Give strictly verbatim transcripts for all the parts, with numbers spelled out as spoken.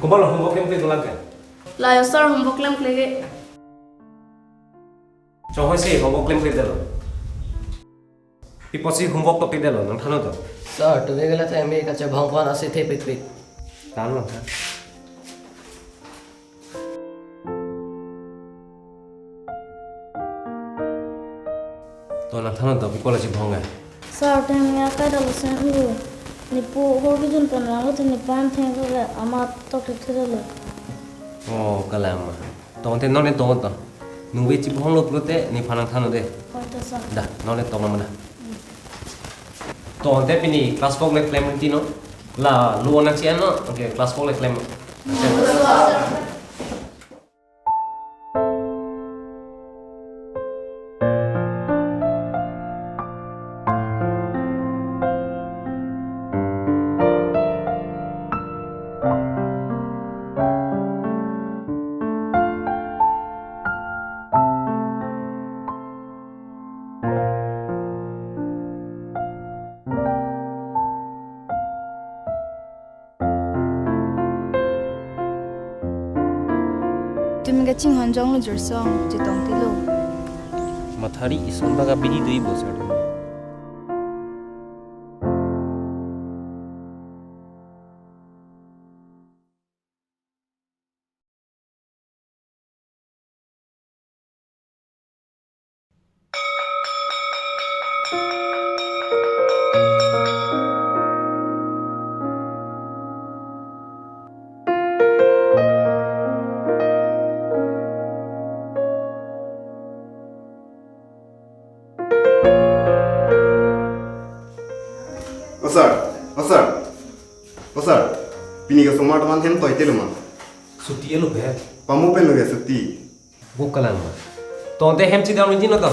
Homework, homework klemkle dolang ke? La yo sir, homework klemkle ke. Chonghoi si homework klemkledetlo. Pi apotsi homework tokpedetlo, nangthannon to. Sir, tobe gala tha eme kachebhong aphan ase thepikpik. Thanlo tha. To nangthannon to, pi apotlo chebhong ke? Sir, teng ya kai dalo sen ru. Nepo hor kejun pon rang lo te nepan theng ko le amat tokthedetlo. Oh, kalang ma. To ante non ne to to. Nungve chebhonglo pulote nephan nangthannon de. Oi to sir. Da, non ne to ma da. To ante pini class four le klem tino. La lo nangchi ano. Okay, class four le klem. Tumi kachinghon jonglo jursong, chetong tilo. Mathari ison baka bidi dui bosar. O sir, o sir, o sir, pini ke osomar atum aphan hem toite lo ma? Suti elo be. Pamu pen lo ke suti. Bo kalang ma. To ante hem chidam niji no to.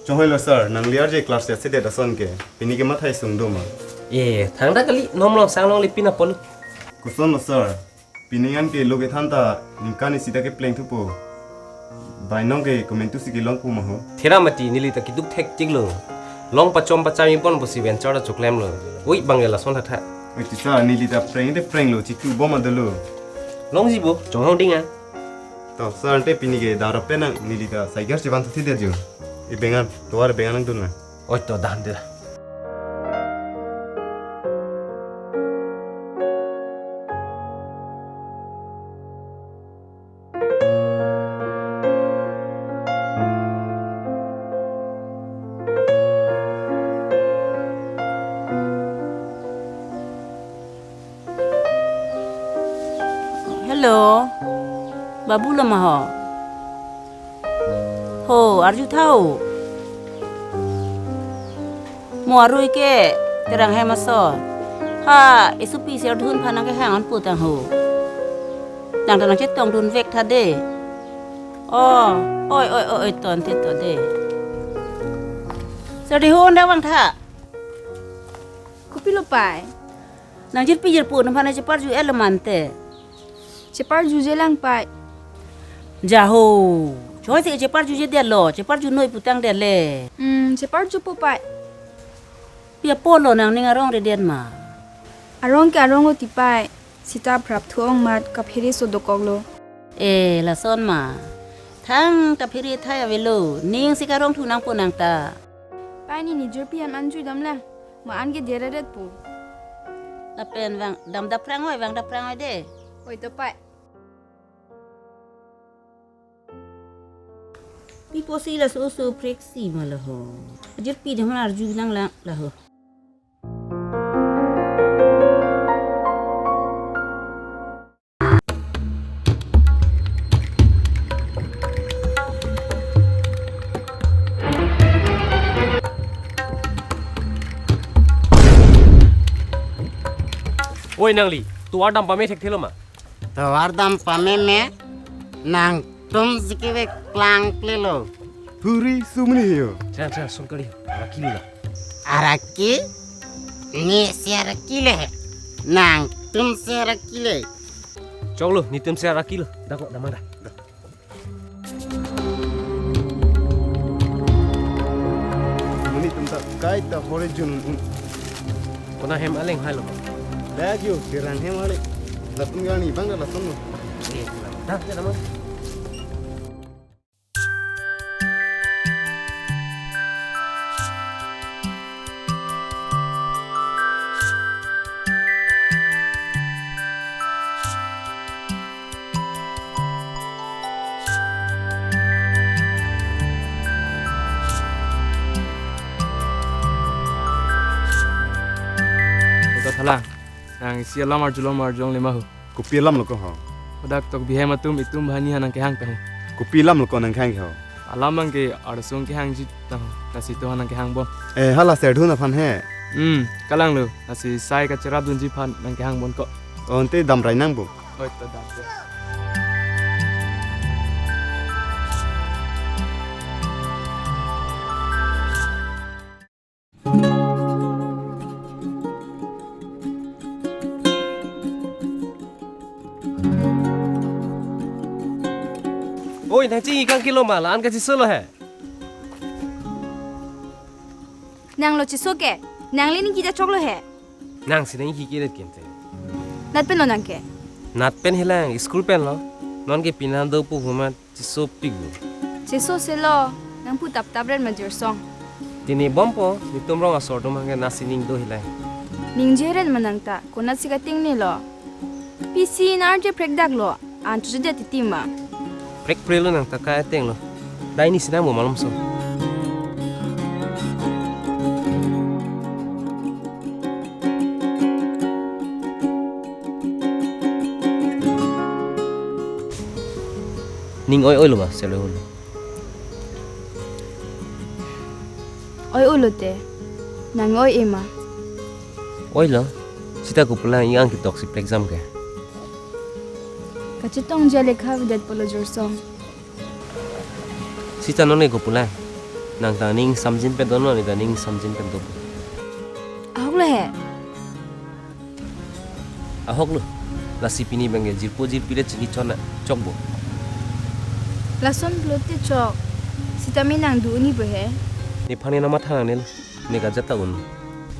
Chonghoi lo sir, nangli arje class ya sedet ason ke, pini ke mathai sung do ma? Eh, thangta kali, nom long sang long lipin apolo. Koson lo sir, pini an ke lo kethan ta ningkan isi ta kepleng thupo. Bainong ke komantu si kelong pu ma ho. Thera mati neli ta keduk thektik lo. Long pachom pachami pon pusi venture ta choklem lo. Ui bang ya lason hatha. Oi ti sir, neli ta preng te preng lo, chitu bom adolo. Longji bo, chonghong ding a. To sir, ante pini ke dara penang neli ta cycle chevan thuthi de jo. I bengan, tovar bengan nangdun na. Oi to dan de. Hello. Babu lo ma ho? Ho, arju tha ho. Mo arui ke terang hem ason. Ha, esupi si ardun aphan nangkehang an putang ho. Nang ta nangchetong dunvek tha de. Oh, oi, oi, oi, oi, ton te to de. Sir Dihun, dak vangtha. Kopilo pai? Nang jirpi jirpo atum aphan cheparju-etlo mante. Cheparjuje lang pai. Jaho. Choi se cheparjujedetlo, cheparjunoi putang det le. Hmm, cheparjupo pai. Pi apotlo nangning arong redet ma? Arong ke arong lo ti pai. Sita prapthu ong mat kaphere so dokoklo. Eh, lason ma. Thangta phere thai avelo. Ning si karong thu nangpo nang ta. Pai, ne nijirpi an an jui dam lang. Ma an ke dere det pu. Lapen vang dam dapprang oi, vang dapprang oi de. Oi to pai. Pi apotsi laso oso phreksi ma laho. Ajirpi dam arju lang lang laho. Oi nangli, tovar dam pame thekthelo ma? Tovar dam pameme, nangtum si kevek klangklelo. Thuri sumni hiyo. Tran, tran, sun kali. Araki lo la. Araki? Ne si araki le. Nang Tum se rakile. Choklo, netum se rakilo. Dako, damang da. Monit atum ta kaita hore jun un. Konat hem aleng hailo? Lagyo, sirang hem ale. Latum gani bang da latum lo. Eh, da, da, damang. Ito thalang, nang isi alam arjulong arjulongle ma ho? Kopi alam lo ko ho? Hadak tok bihem atum itum banghini aphan nangkehang ta ho. Kopi alam lo ko nangkehang ho? Alam abang ke arloso kehangji ta ho, lasi itum aphan nangkehang bon. Eh, hala serdun aphan he. Hmm, kalang lo, lasi sai kacherap dunji aphan nangkehang bon ko. Oh, ante dam rai nang bo. Oi, to dam. Oi, nang chingki kangkilo ma, la-an kachesolo he. Nanglo cheso ke, nangli ningki ta choklo he. Nang si ningki kiret kinte. Nat pen lo nang ke? Nat pen helang, school pen lo. Non ke pini do pu humat cheso pik lo. Cheso selo, nang pu tap tap ren ma Jirsong. Tini bompo, netum rong asor atum abang ke nasi ning do helang. Ningje ren ma nang ta, konat si kating ne lo. Pisi nar je prek dak lo, an tu je titi ma. Prek pre lo nang ta kai ateng lo. Dai ni sinang bo malom so. Ning oi oi lo ma, selo hul. Oi ulo te, nang oi ema. Oi lo, sita kopulang yang kitok si prek jam ke. Kachetong je lekha avedet pulo Jirsong. Sita non ne kopulang. Nang ta ning samjin pen dono, ne ta ning samjin pen do. Ahok le he. Ahok lo. Lasi pini abang ke jirpo jirpi le chingki chon na chok bo. Lason pulote chok. Sita me nang do ni bo he. Nephan ne namatha ne lo. Ne kajat ta un.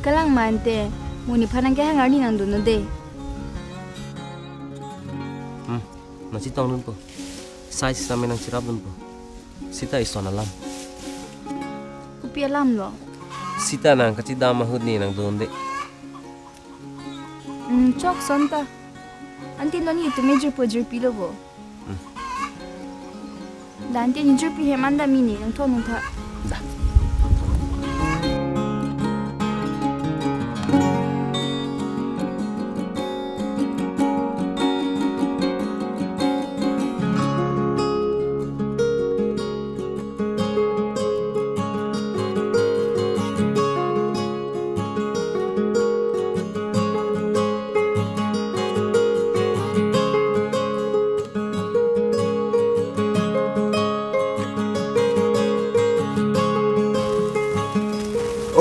Kalang mante. Mo nephan nangkehang arni nang do no de. Hmm. Nang chetong dun po. Sai sita me nang cherap dun po. Sita ison alam. Kopi alam lo? Sita nang kachedam ahut ne nang do un de. Hmm, chok son ta. Ante non itum me jirpo jirpi lo bo. Hmm. Da ante ne jirpi hem an da mini nang thon un tha. Da.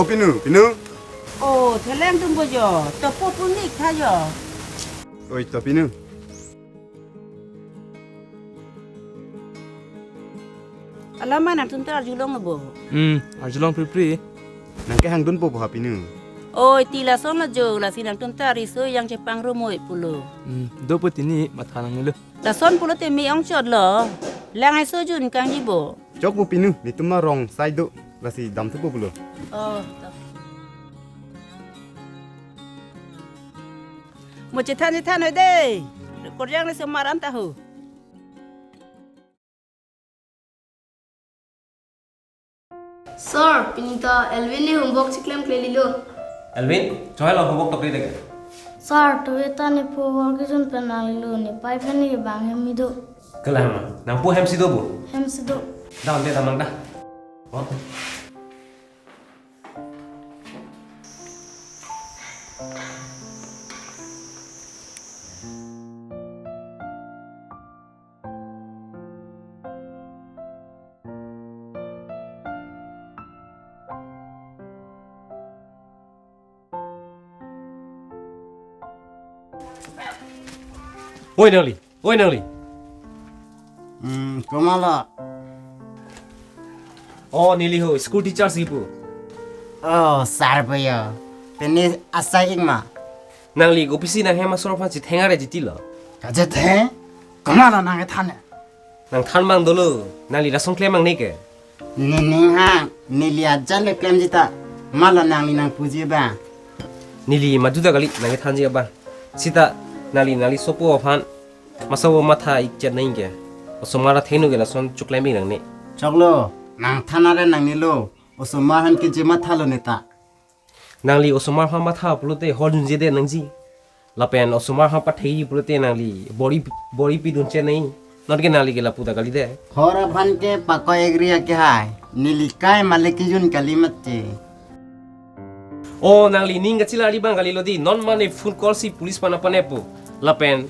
O Pinu, Pinu. O, thelang tum bo jo, to po pu nik tha jo. Oi, to Pinu. Alam ma nangtum ta arjulong bo. Hmm, arjulong pri pri. Nangkehang dun po bo ha Pinu. Oi, ti lason lo jo, lasi nangtum ta riso yang chepangrum oi pulo. Hmm, do po tini matha nang lo. Lason pulote me ong chot lo. Lang ai so jun kangji bo. Chok bo Pinu, netum ma rong sai do. Lasi dam thu po pulo. Oh, to. Mo chethan chethan oi de. Korjang le semar an ta ho. Sir, pini ta Elvin ne homework chiklemkle lilo. Elvin, choi lo homework tokri deke. Sir, tuve ta ne pu homework kejun pen nanglilo, ne pai pen ne bang hem mi do. Kela hem ma, nang pu hem si do bo? Hem si do. Da, ante damang da. Oh. Oi nangli, oi nangli. Hmm, komatlo? Oh, neli ho, school teacher si pu. Oh, sir pu yo. Pini asai ik ma? Nangli kopisi nanghem asor aphan chitheng are chitilo? Kachetheng? Komatlo nangkethan ya? Nangthan abang dolo, nangli lason klem nangne ke? Nening ha, neli ajat le klemji ta. Komatlo nangli nangpuji abang? Neli madu ta kali nangkethanji abang. Sita nangli nangli sopo aphan masopo matha ik chet nangji ke. Osomar athengno ke lason choklem ik nangne. Choklo, nangthan are nangnelo. Osomar aphan ke je mathalo neta. Nangli osomar aphan matha pulote hor dunjedet nangji. Lapen osomar aphan pathekji pulote nangli bor-i bor-i pidun chet nangji. Non ke nangli ke lapu ta kalidet. Hor aphan ke pakoi agree akehai. Neli kai malik kijun kali mati. Oh, nangli ning kachelarji abang kalilo di. Non mane phone call si police aphan nangpanepo. Lapen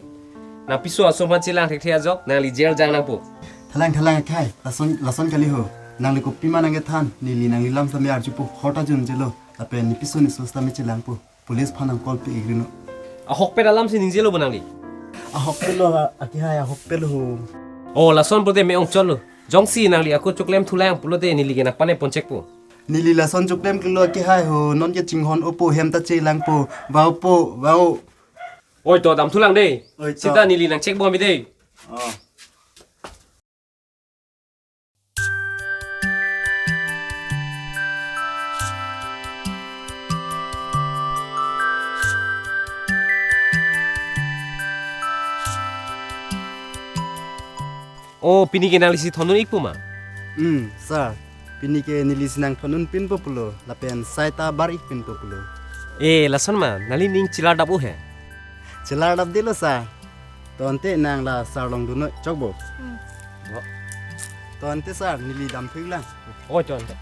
nangpiso aso aphan chelang thekthe ajok nangli jail jang nangpo. Thalang thalang akhai, lason lason kali ho. Nangli kopima nangkethan, neli nangli lam sami arjupo, hor ta junjelo. Lapen ne piso ne so sami chelangpo. Police aphan nang call pi agree non. Ahokpet alam si ningjelo bo nangli? Ahokpetlo, akehai, ahokpetlo ho. Oh, lason pulote me-ong chotlo. Jongsi nangli ako choklem thulang pulote neli ke nangpane ponchekpo. Neli lason choklem klelo akehai ho, non ke chinghon-opo, hem ta chelangpo, vaopo, vao. Oi to, dam thulang dei. Oi to. Sita neli nangchek bom dei. Oh. Oh, pini ke nangli si thondun ikpo ma? Hmm, sir. Pini ke neli si nangthondun pinpo pulo, lapen sai ta bar ik pinpo pulo. Eh, lason ma, nangli ning chelardap o he? Chelardapdelo, sir. To ante nang la sir along dun noi, chokbo. Hmm. Bo. To ante sir, neli dam thu iklang. Oh, to ante.